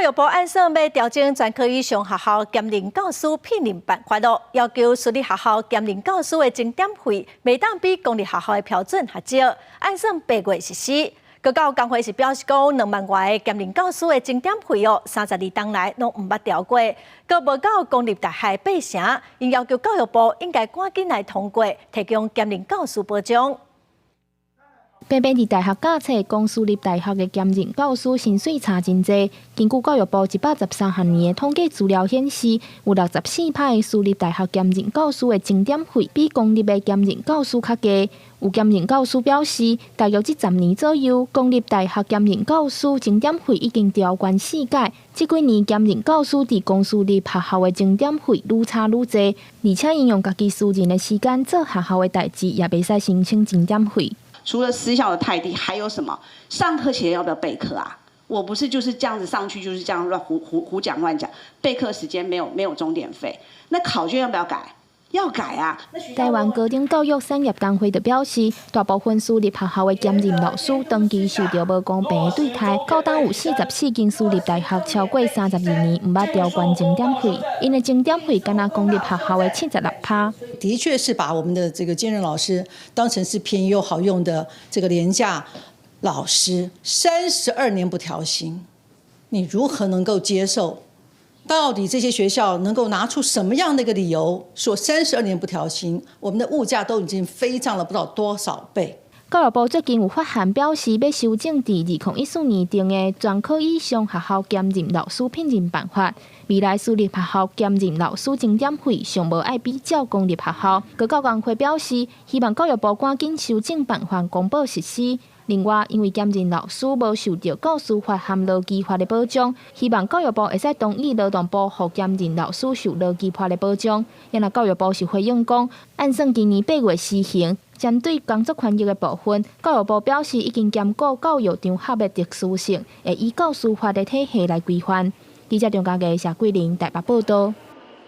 教育部按算欲調整專科以上學校兼任教師聘任辦法囉，要求私立學校兼任教師的鐘點費，袂當比公立學校的標準較少，按算八月實施。高教工會是表示講，2萬外兼任教師的鐘點費哦，32冬來攏毋捌調過，閣無夠公立大學八成，𪜶要求教育部應該趕緊來通過，提供兼任教師保障。平平佇大學教冊，講私立大學的兼任教師薪水差真濟。根據教育部113學年的統計資料顯示，有64%的私立大學兼任教師的鐘點費比公立的兼任教師較低。有兼任教師表示，大約這10年左右，公立大學兼任教師鐘點費已經調懸四擺。這幾年兼任教師佇公私立學校的鐘點費愈差愈濟，而且𪜶用家己私人的時間做學校的代誌，也袂使申請鐘點費。除了時效的太低，還有什麼？上課前要不要備課啊？我不是就是這樣子上去，就是這樣亂胡胡胡講亂講。備課時間沒有鐘點費，那考卷要不要改？要改啊！台灣高等教育產業工會就表示，大部分私立學校的兼任老師長期受著無公平的對待，到今有44間私立大學超過32年毋捌調懸鐘點費，𪜶的鐘點費敢若公立學校的76%。的確是把我們的這個兼任老師當成是便宜又好用的這個廉價老師，32年不調薪，你如何能夠接受？到底這些學校能夠拿出什麼樣的一個理由，說三十二年不調薪，我們的物價都已經飛漲了不知道多少倍？教育部最近有發函表示，欲修正佇2014年定的專科以上學校兼任老師聘任辦法，未來私立學校兼任老師鐘點費上無愛比照公立學校。高教工會表示，希望教育部趕緊修正辦法，公布實施。另外，因為兼任老師無受著教師法和勞基法的保障，希望教育部會使同意勞動部予兼任老師受勞基法的保障。然後教育部是回應講，按算今年8月施行。針對工作權益的部分，教育部表示已經兼顧教育場合的特殊性，會依教師法的體系來規範。記者張家傑、謝桂玲台北報道。